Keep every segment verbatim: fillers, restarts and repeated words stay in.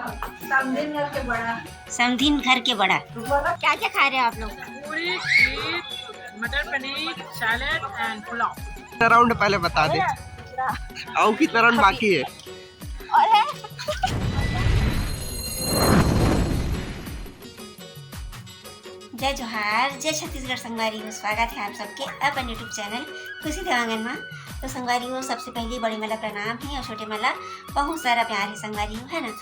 समधिन घर के बड़ा। समधिन घर के बड़ा। क्या क्या खा रहे हैं आप लोग? पूरी, खीर, मटर paneer, salad and pulao. Round पहले बता दे। और कितना राउंड बाकी है? और है। जय जोहार, जय छत्तीसगढ़ संगवारी हो। स्वागत है आप सबके अपन YouTube चैनल खुशी देवांगन मा। तो संगवारी हो, सबसे पहले बड़े मन ला प्रणाम है और छोटे मन ला बहुत सारा प्यार है संगवारी हो, है ना।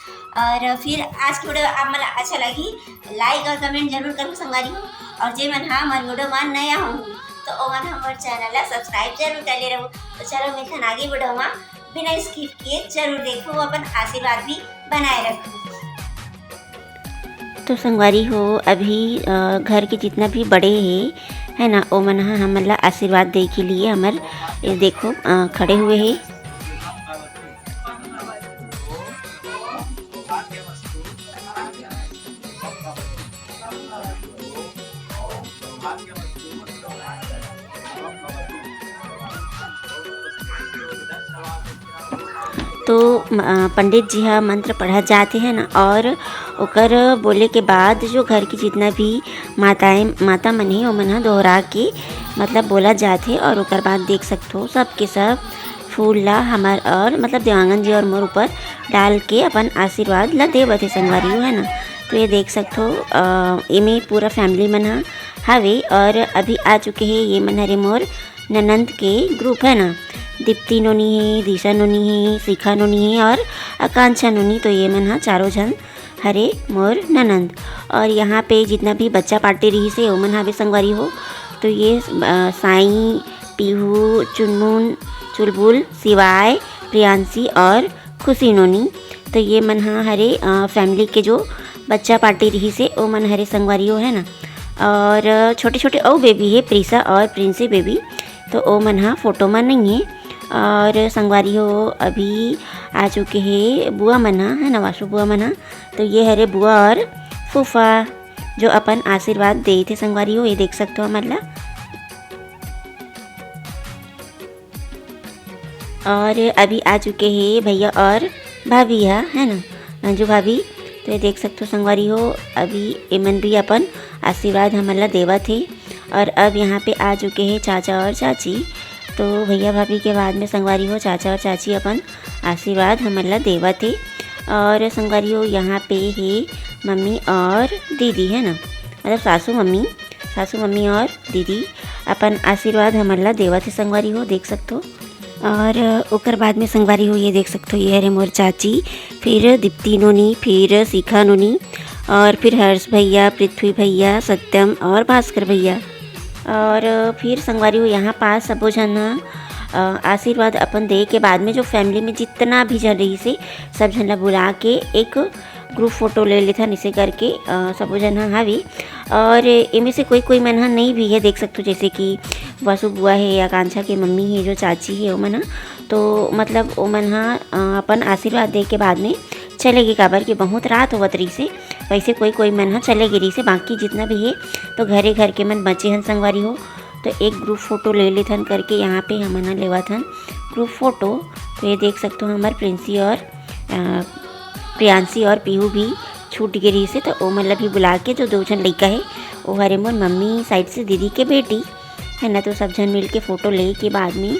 और फिर आज की वीडियो आप मन ला अच्छा लगी, लाइक और कमेंट जरूर करो संगवारी हो। और जे मन हा मोर वीडियो मा नया हो तो ओमन हमर चैनल ला सब्सक्राइब जरूर कर ले रहो। तो चलो मिलथन आगे वीडियो मा, बिना स्किप किए जरूर देखो, अपन आशीर्वाद भी बनाए रखो। तो संगवारी हो, अभी अ, घर के जितना भी बड़े हे, है ना, ओमन ह हमन ला आशीर्वाद दे के लिए हमर, ये देखो, अ, खड़े हुए हे। तो म-, अ, पंडित जी ह मंत्र पढ़त जात हे ना, और ओकर बोले के बाद जो घर की जितना भी माताएं, माता मन हे, ओमन ह दोहरा के मतलब बोलत जात हे, और ओकर बाद देख सकथो सब के सब फूल ला हमर और मतलब देवांगन जी और मोर ऊपर डाल के अपन आशीर्वाद ला देवत हे संगवारी हो, है ना। तो ये देख सकथो, अ, एमे पूरा फैमिली मन ह हवे, और अभी आ चुके हे ये मन हरे मोर ननंद के ग्रुप, है ना, दीप्ति नोनी हे, दिशा नोनी हे, शिखा नोनी हे और आकांक्षा नोनी। तो ये मन ह चारों झन हरे मोर ननंद। और यहाँ पे जितना भी बच्चा पार्टी रहिस हे, ओमन हवे संगवारी हो। तो ये, अ, साई, पीहू, चुनमुन, चुलबुल, शिवाय, प्रियांशी और खुशी नोनी। तो ये मन ह हरे, अ, फैमिली के जो बच्चा पार्टी रहिस हे, ओ मन हरे संगवारी हो, है ना। और छोटे छोटे अउ बेबी हे, प्रीसा और प्रिंसी बेबी, तो ओ मन ह फोटो म नइ हे। और संगवारी हो, अभी आ चुके हे बुआ मन ह, है ना, वासु बुआ मन ह। तो ये हरे बुआ और फूफा, जो अपन आशीर्वाद देथे संगवारी हो, ये देख सकथो हमन ला। और अभी आ चुके हे भैया और भाभी ह, है ना, अंजू भाभी। तो ये देख सकथो संगवारी हो, अभी एमन भी अपन आशीर्वाद हमन ला देवत हे। और अब यहाँ पे आ चुके हे चाचा और चाची। तो भैया भाभी के बाद में संगवारी हो, चाचा और चाची अपन आशीर्वाद हमन ला देवत हे। और संगवारी हो, यहाँ पे हे मम्मी और दीदी, है ना, मतलब सासू मम्मी, सासू मम्मी और दीदी अपन आशीर्वाद हमन ला देवत हे संगवारी हो, देख सकथो। और ओकर बाद में संगवारी हो, ये देख सकथो, ये हरे मोर चाची, फिर दीप्ति नोनी, फिर शिखा नोनी, और फिर हर्ष भैया, पृथ्वी भैया, सत्यम और भास्कर भैया। और फिर संगवारी हो, यहाँ पास सबो झन ह, अ, आशीर्वाद अपन दे के बाद में जो फैमिली में जितना भी झन रहिस हे, सब झन ला बुला के एक ग्रुप फोटो ले लेथन, इसे करके, अ, सबो झन ह हावी। और एमे से कोई कोई मन ह नई भी हे, देख सकथो, जैसे कि वासु बुआ हे, आकांक्षा के मम्मी हे, जो चाची हे, ओमन ह। तो मतलब ओमन ह, अ, अपन आशीर्वाद दे के बाद में चले गे, काबर कि बहुत रात होवत रहिस हे। वैसे कोई कोई मन ह चले गे रहिस हे, बाकी जितना भी हे तो घरे घर के मन बचे हन संगवारी हो। तो एक ग्रुप फोटो ले लेथन करके यहाँ पे हमन ह लेवत हन ग्रुप फोटो। तो ये देख सकथो, हमर प्रिंसी और, अ, प्रियांशी और पीहू भी छूट गे रहिस हे, तो ओमन ला भी बुला के, जो दो झन लइका हे, ओ हरे मोर मम्मी साइड से दीदी के बेटी, है ना। तो सब झन मिल के फोटो ले के बाद में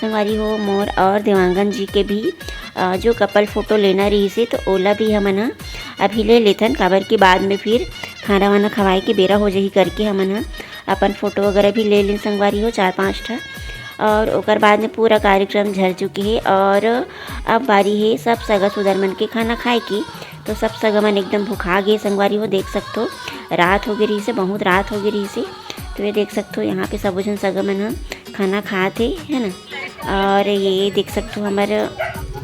संगवारी हो, मोर और देवांगन जी के भी, अ, जो कपल फोटो लेना रहिस हे, तो ओला भी हमन ह अभी ले लेथन, काबर कि बाद में फिर खाना वाना खवाए के बेरा हो जाही करके हमन ह अपन फोटो वगैरह भी ले लेन संगवारी हो, चार पांच ठा। और ओकर बाद में पूरा कार्यक्रम झर चुके हे और अब बारी हे सब सगा सुदर मन के खाना खाए के। तो सब सगा मन एकदम भुखा गे संगवारी हो, देख सकथो, रात हो गे रहिस हे, बहुत रात हो गे रहिस हे। तो ये देख सकथो, यहाँ पे सबो झन सगा मन ह खाना खात हे, है ना। और ये देख सकथो, हमर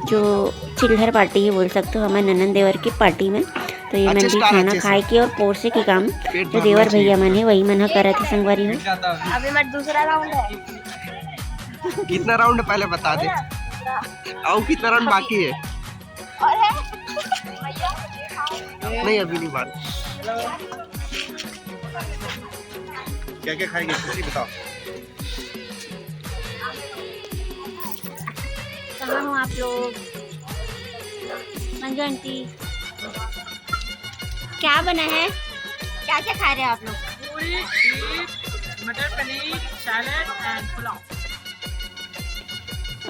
जो चिल्हर पार्टी हे, बोल सकथो, हमर ननंद देवर के पार्टी में। तो ये मन भी खाना खाए के और पोरसे के काम जो देवर भैया मन हे, वही मन ह करत हे संगवारी हो। अभी मेरा दूसरा राउंड है। कितना राउंड पहले बता दे, और कितना राउंड बाकी है? और है? नहीं, अभी नहीं बात। क्या क्या खाएंगे, खुशी बताओ। कहाँ हो आप लोग? मंजू आंटी। क्या बना है? क्या क्या खा रहे हैं आप लोग? पूरी, खीर, मटर पनीर, सैलेड एंड पुलाव।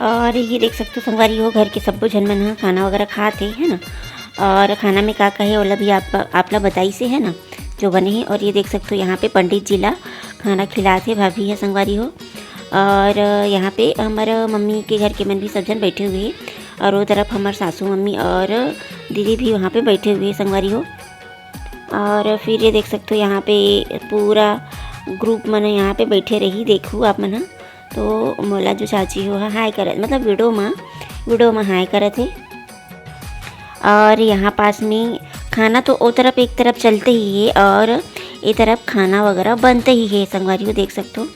और ये देख सकते हो संगवारी हो, घर के सब्बो झन मन ह खाना वगैरह खात हे, है ना। और खाना में का का हे ओला भी आप आप ला बताई से, है ना, जो बने हे। और ये देख सकते हो यहाँ पे पंडित जी ला खाना खिलात हे भाभी ह संगवारी हो। और यहाँ पे हमर मम्मी के घर के मन भी सब झन बैठे हुए हे और वो तरफ हमर सासू मम्मी और दीदी भी वहाँ पे बैठे हुए हे संगवारी हो। और फिर ये देख सकते हो यहाँ पे पूरा ग्रुप मन यहाँ पे बैठे रही। देखू आप मन ह तो मोला जो चाची हो हाय करत, मतलब वीडियो मा वीडियो मा हाय करत हे। और यहाँ पास में खाना तो ओ तरफ एक तरफ चलते ही हे और ए तरफ खाना वगैरह बनते ही हे संगवारी हो, देख सकते हो।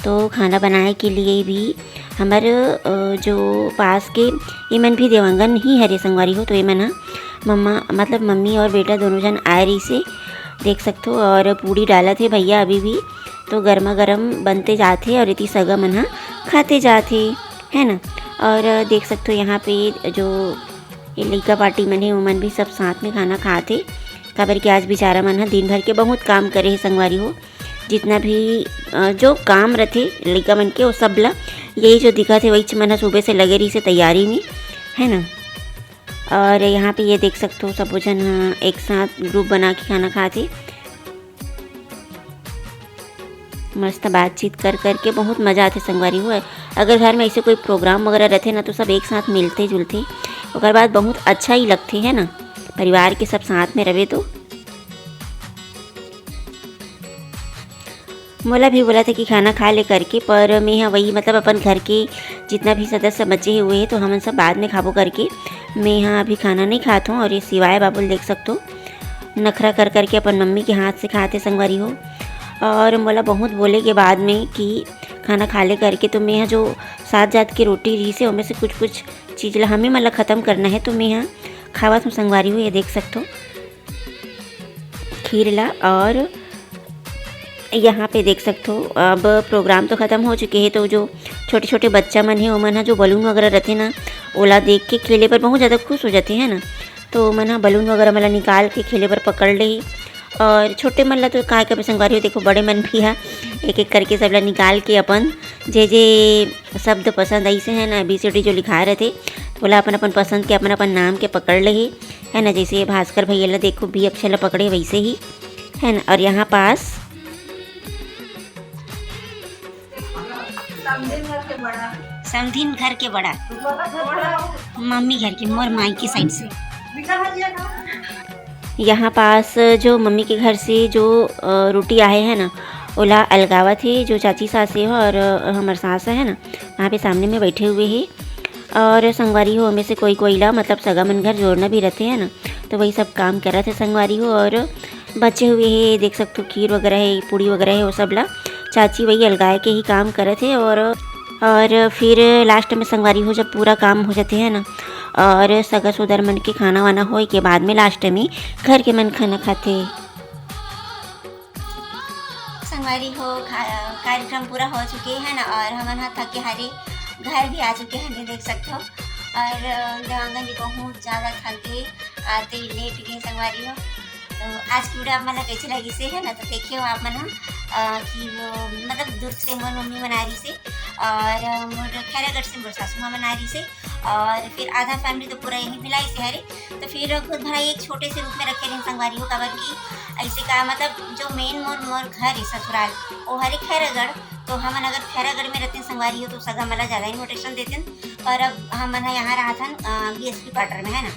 तो खाना बनाए के लिए भी हमर अ, जो पास के एमन भी देवांगन ही हरे संगवारी हो। तो एमन ह मम्मा, मतलब मम्मी और बेटा दोनों झन आए रहिसे, देख सकते हो। और पूड़ी डालत हे भैया अभी भी, तो गर्मा गर्म बनते जात हे और इति सगा मन ह खाते जात हे, है ना। और देख सकते हो यहाँ पे जो ये लइका पार्टी मन हे, ओमन भी सब साथ में खाना खात हे, काबर कि आज बेचारा मन ह दिन भर के बहुत काम करे हे संगवारी हो। जितना भी अ, जो काम रथे लइका मन के, वो सब ला यही जो दिखत हे वही मन ह सुबह से लगे रहिसे तैयारी में, है ना। और यहाँ पे ये देख सकते हो सबो झन ह एक साथ ग्रुप बना के खाना खात हे। मस्त बातचीत कर करके बहुत मजा आथे संगवारी हो। अगर घर में ऐसे कोई प्रोग्राम वगैरह रहते ना तो सब एक साथ मिलते जुलते, ओकर बाद बहुत अच्छा ही लगते है ना, परिवार के सब साथ में रहे तो। मोला भी बोला था कि खाना खा ले करके, पर मैं यहाँ वही मतलब अपन घर के जितना भी सदस्य बचे हुए हैं तो हमन सब बाद में खाबो करके मैं यहाँ अभी खाना नहीं खात हूँ। और ये सिवाय बाबुल देख सकते हो नखरा कर करके अपन मम्मी के हाथ से खाते संगवारी हो। और मोला बहुत बोले के बाद में कि खाना खा ले करके, तो मैं यहाँ जो सात जात के रोटी रही से ओमे से कुछ कुछ चीज़ ला हमें मतलब ख़त्म करना है, तो मैं यहाँ खावत हूँ संगवारी हो। ये देख सकते हो खीर ला। और यहाँ पे देख सकते हो अब प्रोग्राम तो ख़त्म हो चुके हैं, तो जो छोटे छोटे बच्चा मन है ओमन ह जो बलून वगैरह रहते ना ओला देख के खेले पर बहुत ज़्यादा खुश हो जाते हैं ना, तो ओमन ह बलून वगैरह मन ला निकाल के खेले पर पकड़ ले। और छोटे मन ला तो काय कबे संगवारी हो, देखो बड़े मन भी ह एक एक करके सब ला निकाल के अपन जे जे शब्द पसंद ऐसे है ना, बी सी डी जो लिखाए रहते, ओला अपन अपन पसंद के अपन अपन नाम के पकड़ ले, है ना। जैसे ये भास्कर भैया ला देखो बी अक्षर ला पकड़े वैसे ही, है ना। और यहाँ पास समधिन घर के बड़ा, मम्मी घर के, मोर माई के साइड से। यहाँ पास जो मम्मी के घर से जो अ, रोटी आए है ना, ओला अलगावत हे जो चाची सास हे और अ, हमर सास है ना, वहाँ पे सामने में बैठे हुए हैं। और संगवारी हो में से कोई कोई ला मतलब सगा मन घर जोड़ना भी रहते हैं ना, तो वही सब काम करत है संगवारी हो। और बचे हुए है देख सकते हो खीर वगैरह है, पूड़ी वगैरह है, वो सब ला चाची वही अलगाए के ही काम करत है। और और फिर लास्ट में संगवारी हो जब पूरा काम हो जाते हैं ना, और सगा सोदर मन के खाना वाना होए के बाद में लास्ट में घर के मन खाना खाते। संगवारी हो खा- कार्यक्रम पूरा हो चुके है ना, और हमन ह थके हारे घर भी आ चुके हैं, देख सकते हो। और देवांगन जी बहुत ज़्यादा थक गए, आते ही लेट गए संगवारी हो। तो आज की वीडियो आप मन ला कैसे लगी से है ना, तो देखे हो आप मन ह, अ, कि वो मतलब दुर्ग से मोर मम्मी मन आ रही से और मोर खैरागढ़ से मोर सासू माँ मन आ रही से और फिर आधा फैमिली तो पूरा यहीं भिलाई से हरे। तो फिर खुद भरा एक छोटे से रूप में रखे रहे संगवारी हो, काबर कि ऐसे का मतलब जो मेन मोर मोर घर है ससुराल वो हरे खैरागढ़। तो हमन अगर खैरागढ़ में रहते संगवारी हो तो सगा मन ला ज़्यादा इन्विटेशन देते, पर अब हमन ह यहाँ रहत हन बी एस पी क्वार्टर में है ना।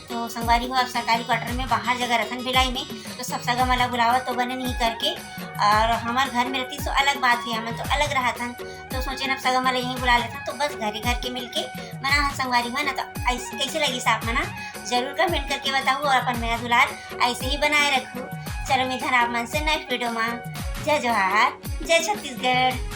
तो संगवारी हो अब सरकारी क्वार्टर में बाहर जगह रहथन भिलाई में, तो सब सगा मन ला बुलावत तो बने नहीं करके, और हमार घर में रहती सो अलग बात है, हमन तो अलग रहत हन। तो सोचे ना अब सगा मन ला यहीं बुला लेथन, तो बस घरे घर के मिलके मना हन संगवारी हो ना। तो ऐस- कैसे लगी आप मना जरूर कमेंट करके बताओ और अपन मेरा दुलार ऐसे ही बनाए रखू। चलो मिलथन आप मन से नेक्स्ट वीडियो में। जय जोहार, जय छत्तीसगढ़।